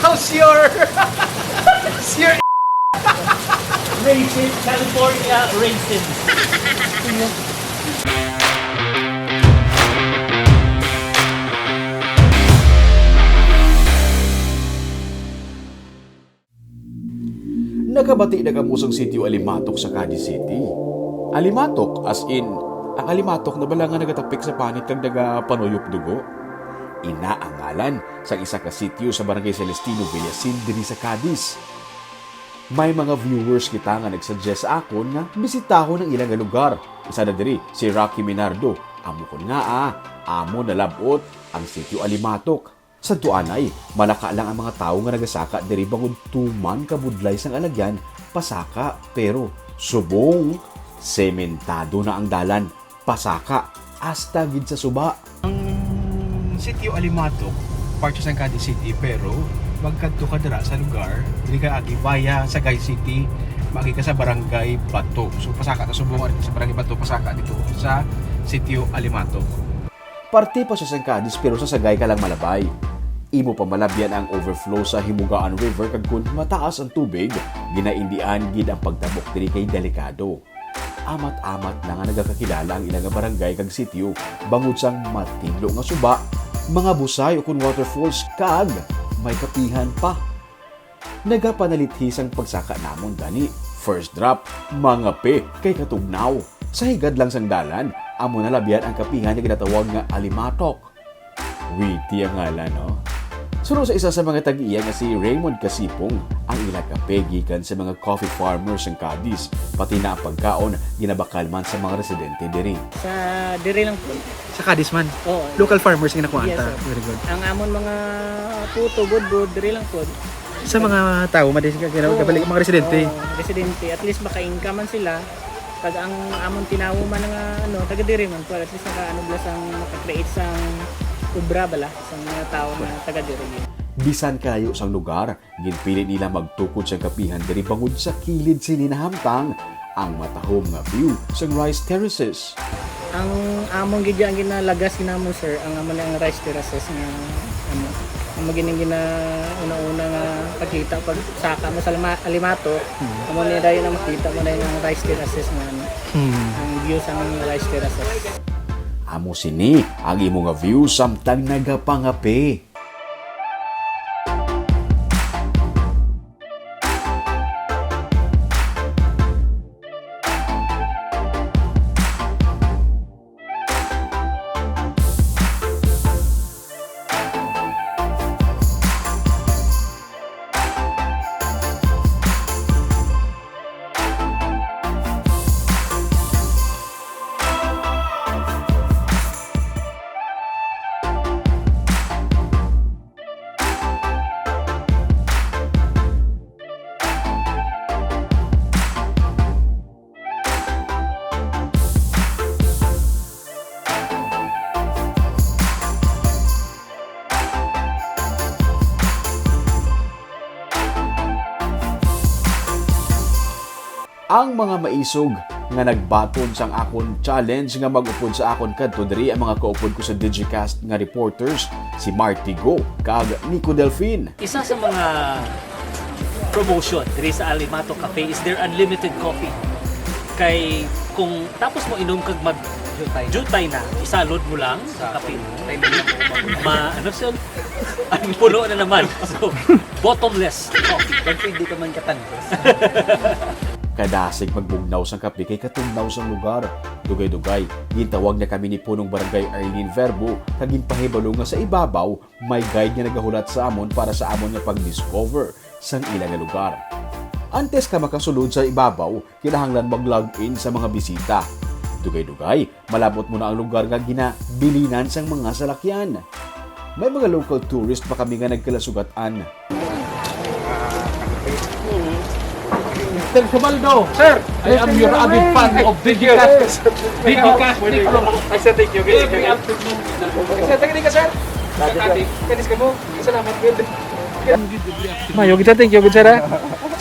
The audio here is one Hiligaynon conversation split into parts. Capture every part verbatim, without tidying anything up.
How's your, how's your raisin? California raisin. Nakabati na kamo sang sitio Alimatok sa Cadiz City? Alimatok, as in, ang alimatok na bala nga nagatapik sa panit kag nagapanuyop dugo? Ina ang ngalan sang isa ka sitio sa Barangay Celestino, Villasin, diri sa Cadiz. May mga viewers kita nga nagsuggest sa akon nga bisitahon ang ila nga lugar. Isa na diri si Rocky Minardo. Amo kon ngaa, amo nalab-ot ang sitio Alimatok. Sadto anay, malaka lang ang mga tawo nga nagasaka diri bangod tuman kabudlay sang alagyan pasaka, pero subong sementado na ang dalan pasaka hasta gid sa suba. Ang sitio Alimatok, part siya sang Cadiz City, pero magkadto ka dira sa lugar, dili ka agi via Sagay City, maagi ka sa Barangay Bato. So, pasaka ta subong ari sa Barangay Bato, pasaka dito sa sitio Alimatok. Parte pa siya sang Cadiz, pero sa Sagay ka lang malabay. Imo pa malabyan ang overflow sa Himugaan River, kag kon mataas ang tubig, ginaindian gid ang pagtabok diri kay delikado. Amat-amat na nga nagakakilala ang ila nga barangay kag sitio bangod sang matinlo nga suba, mga busay ukon waterfalls, kag may kapihan pa. Nagapanalithi sang pagsaka namon gani, first drop, mangape kay katugnaw. Sa higad lang sang dalan, amo nalabyan ang kapihan nga ginatawag nga Alimatok. Witty ang ngalan, no? Suno sa isa sa mga tag-iya nga si Raymond Casipong, ang ila kape gikan sa mga coffee farmers sang Cadiz, pati na ang pagkaon ginabakal man sa mga residente diri. Sa diri lang po. Sa Cadiz man? Oo. Local farmers ang nakuha Yes, ta. Sir. Very good. Ang amon mga puto, budbud, diri lang po. Sa mga tawo, madis ka, Oo. Kabalik, mga residente. Oo, residente. At least maka-income man sila. Kag ang amon tinawo man nga, ano, taga diri man po. At least naka, ano, bala sang, maka-create sang obra bala sa mga tawo nga taga diri. Bisan kalayo sang lugar, ginpili nila magtukod sang kapihan diri bangod sa kilid sini nahamtang ang matahom nga view sang rice terraces. Ang amon gid ang ginalagas ginamon, sir, ang amon ang rice terraces nga, ano, amo gid ang gina-una-una nga pagkita pag saka mo sa lima-, Alimato, Hmm. amo ni dayon ang makita mo dayon ang rice terraces nga, ano, Hmm. ang view sang rice terraces. Amo sini ang imo nga view samtang nagapangape. Ang mga maisog nga nagbaton sang akon challenge nga mag-upod sa akon kadto diri ang mga kaupod ko sa Digicast nga reporters, si Marty Go kag Nico Delfin. Isa sa mga promotion diri sa Alimato Cafe is their unlimited coffee. Kay kung tapos mo inom kag mag jutay na, isalod mo lang sa kape mo. Ma, ano siya? Ang puno na naman. So, bottomless coffee. Kag pwede ka man katangkos. Kadasig magbugnaw sang kape kay katugnaw sang lugar. Dugay-dugay, gintawag na kami ni Punong Barangay Arlene Verbo kag ginpahibalo nga sa ibabaw may guide nga nagahulat sa amon para sa amon nga pag-discover sang ila nga lugar. Antes ka makasulod sa ibabaw, kinahanglan mag-log in sa mga bisita. Dugay-dugay, malab-ot mo na ang lugar nga ginabilinan sang mga salakyan. May mga local tourist pa kami nga nagkalasugatan. Sir Subaldo, sir, I am your avid fan of Digicast. Digicast Negro. Ay, sir, thank you. Every afternoon. Sir, thank you, sir. Sa Cadiz. Kanis ka mo. Salamat, good. Mayo gid, sir. Thank you gid, sir, ha?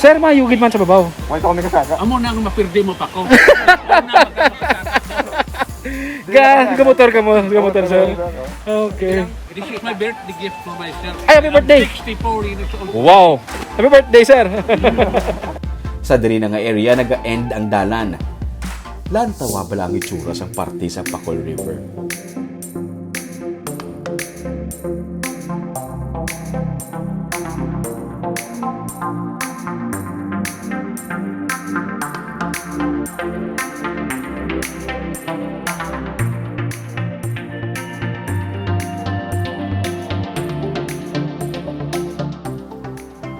Sir, mayo gid man sa babaw. Wala ko may kasaka. Amo na ang mapirdi mo pa ko. Amo na ang mapirdi mo pa ko. Ga, gamotor ka mo, gamotor, sir. Okay. This is my birthday gift for myself. Ay, happy birthday! I'm sixty-four years old. Wow! Happy birthday, sir! Sa diri na nga area, naga-end ang dalan. Lantawa bala ang itsura sang parte sa Pacol River.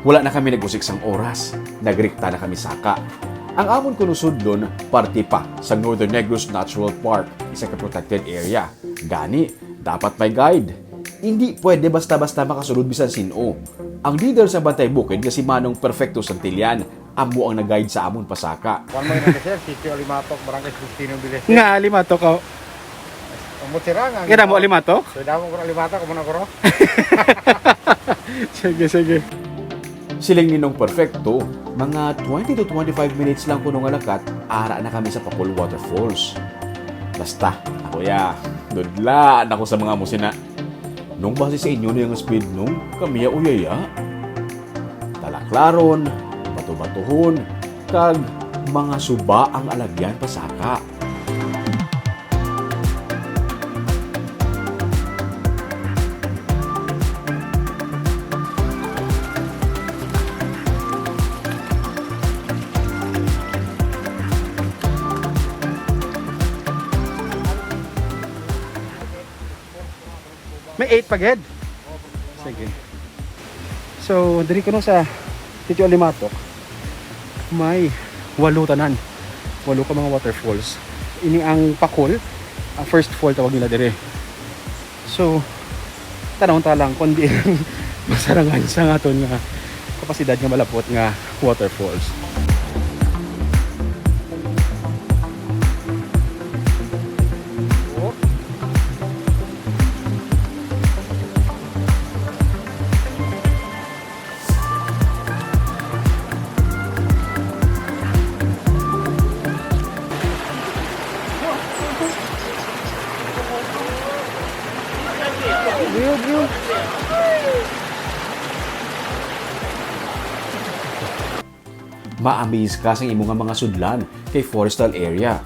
Wala na kami nag-usik sang oras. Nagrikta na kami saka. Ang amon kuno sudlon, parte pa sa Northern Negros Natural Park, isa ka protected area. Gani, dapat may guide. Hindi pwede basta-basta makasulod bisan sin-o. Ang leader sa Bantay Bukid nga si Manong Perfecto Santillan, amo ang nag-guide sa amon pasaka. Kuan mo yun, sir, Sitio Alimatok, Barangay Sustino Vilese. Nga Alimatok, oh. Amo sira nga. Kaya mo Alimatok? So, damo ko Alimatok, amo na ko ro. Sige, sige. Siling ni Nong Perfecto, mga twenty to twenty-five minutes lang kuno nga lakat, ara na kami sa Pacol Waterfalls. Basta, ako ya, dudlaan ako sa mga musina. Nung base sa inyo na yung speed, nung kami ya uyaya? Talaklaron, bato-batuhon, kag mga suba ang alagyan pasaka. May eight pa gid? Sige. So, diri kuno sa Sitio Alimatok, may walo tanan. Walo ka mga waterfalls. Ini ang Pacol, ang first fall tawag nila diri. So, tanawon ta lang kung di masarangan sa aton nga kapasidad nga malapot nga waterfalls. View, view. Ma-amaze ka sa imo nga mga sudlan kay forestal area.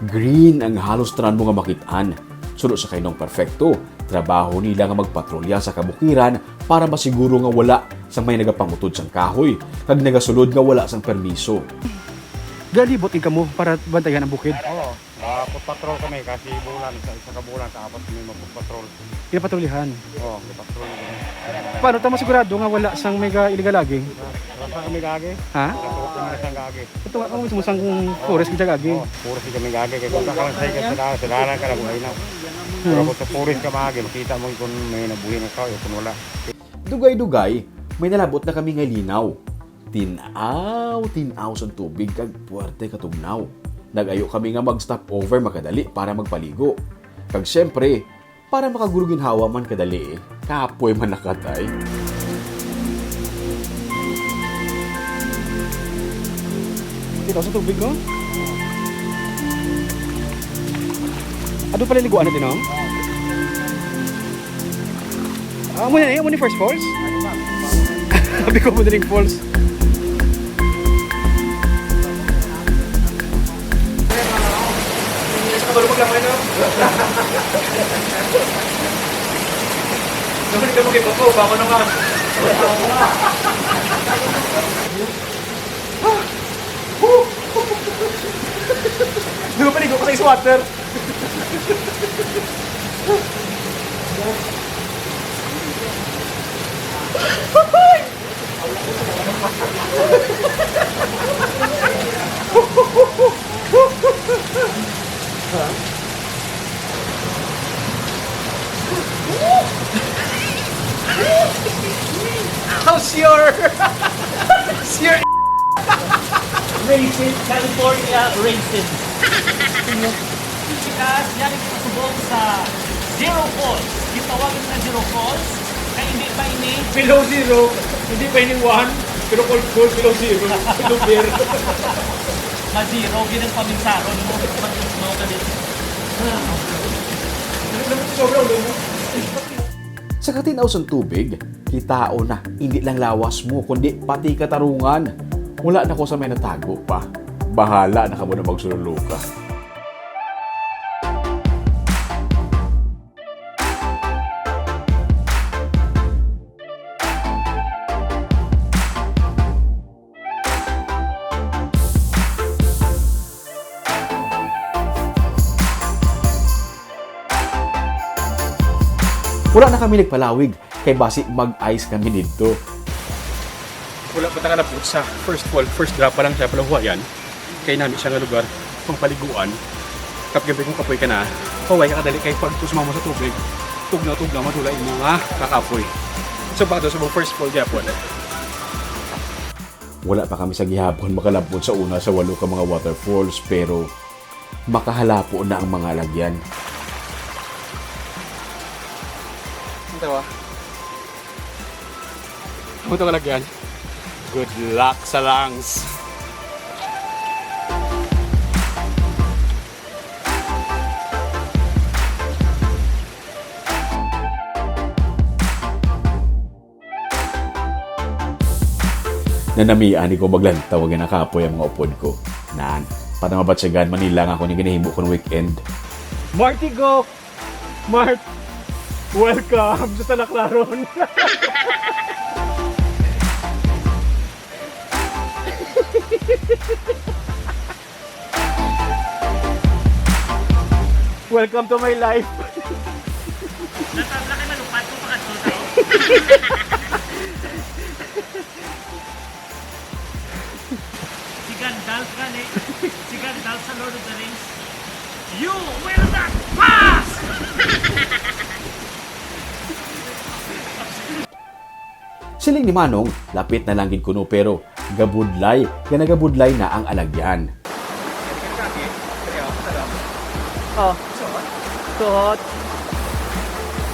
Green ang halos tanan mo nga makit-an. Suno sa kay Nong Perfecto, trabaho nila nga magpatrolya sa kabukiran para masiguro nga wala sang may nagapangutod sang kahoy kag nagasulod nga wala sang permiso. Galibot gid kamo para bantayan ang bukid? Oo. Ah, patrol kami kasi bulan, sa isa ka bulan, sa apat kami magpatrol. Ginapatrolyahan? Oo, patrol kami. Paano ta masigurado nga wala sang may ga-illegal logging? Wala sa kami gagi. Ha? Natuwa kami na sang gagi. Ito nga, ang mismo sang forest kita gagi. Oo, forest kami gagi. Kaya kung saan sa, sa, sa dalan ka, nagulay na. Pero kung sa forest ka magi, makita mo kung may nabuhi na ka o kung wala. Dugay-dugay, may nalabot na kami nga linaw. Tin-aw, tin-aw sang tubig kag puwerte katugnaw. Nag-ayo kami nga mag-stop over makadali para magpaligo. Kag siyempre, para makagulo ginhawa man kadali, kapoy man nakatay. Kita sa tubig, no? Ado pala liguan natin, no? Ah, amo na ni, amo ni first falls? Sabi ko, amo na ning falls. Naman ka mo kay Bako, bako na nga. Di ba paligo ko sa ice water? How's your, how's your Raisin, California raisin. Pikas, yari kita subong sa Zero Falls. Gitawagan na Zero Falls. Kay hindi pa ini below zero. Hindi pa ini one. Pero cold, cold, below zero. Below beer. Ma-zero, yun ang paminsaron mo. Mag-snow ka din. Sa katinaw sang tubig, kitaon na, hindi lang lawas mo, kundi pati katarungan. Wala na ko sa may natago pa. Bahala na kamo na magsululuka. Wala na kami nagpalawig, kay basi mag-ice kami didto. Wala pa ta kalabot sa first fall, first drop pa lang siya, palahuwayan. Kay nami siya nga lugar, pang paliguan. Kap gabi kung kapoy ka na, pahuway ka kadali kay pag tus mo sa tubig, tugnaw-tugnaw, madula imo nga kakapoy. So, pa to sa mong first fall gyapon. Wala pa kami sa gihapon makalabot sa una sa walo ka mga waterfalls, pero makahalapo na ang mga alagyan. Ang tawa. Ang tawa lagyan. Good luck sa lungs. Nanamian ni ko maglantaw nga nakapoy ang mga upod ko. Nan, para mabatyagan man nila nga ako ni ginahimo kon weekend. Marty, go! Mart, welcome sa Talaklaron. Welcome to my life. Natabla kay malupad ko pa kadto, tao. Si Gandalf gani. Si Gandalf sa Lord of the Rings. You will not pass! Siling ni Manong, lapit na lang gid kuno, pero gabudlay, nga nagabudlay na ang alagyan. Oh. Suhot.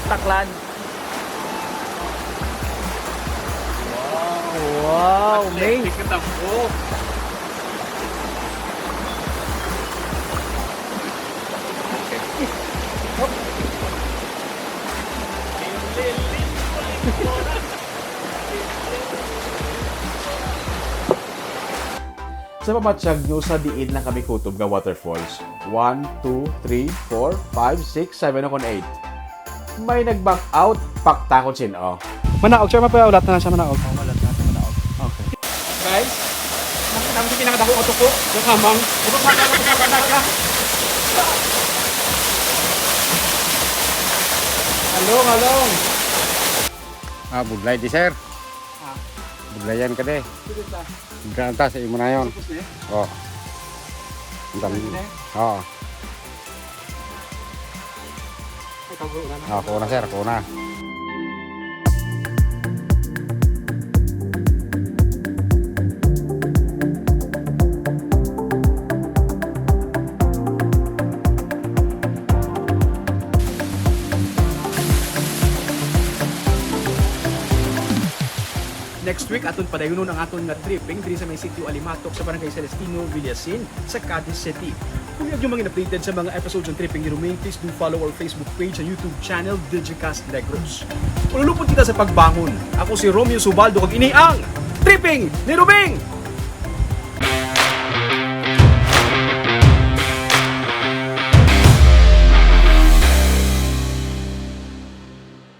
Taklan. Wow, may. Sa pamatyag nyo, sa diin lang kami kutob nga waterfalls? One, two, three, four, five, six, seven, o kon eight. May nag-back out, pakta kon sin-o. Manaog, sir, mapaulat na lang siya, manaog. Oh, wala na, manaog. Okay. Guys, nakita mo sa pinakadako nga tuko, yung kamang. Ito pa, ito pa, ito pa, ito pa. Halong, halong. Ah, budlay di, sir. Ah. Budlayan ka di. Sige, sir. Budlayan ta sa imo na yon. Tapos na eh. Oh. Ang dami. Pwede na eh. Oo. Ay, kagulo na. Ah, ako na, sir. Ako na. Next week, aton padayunon ang aton nga tripping diri sa may sitio Alimatok sa Barangay Celestino, Villasin, sa Cadiz City. Kung yun yung mga updated sa mga episodes ng Tripping ni Roming, please do follow our Facebook page and YouTube channel, Digicast Negros. Ululupot kita sa pagbangon. Ako si Romeo Subaldo, kag ini ang Tripping ni Roming!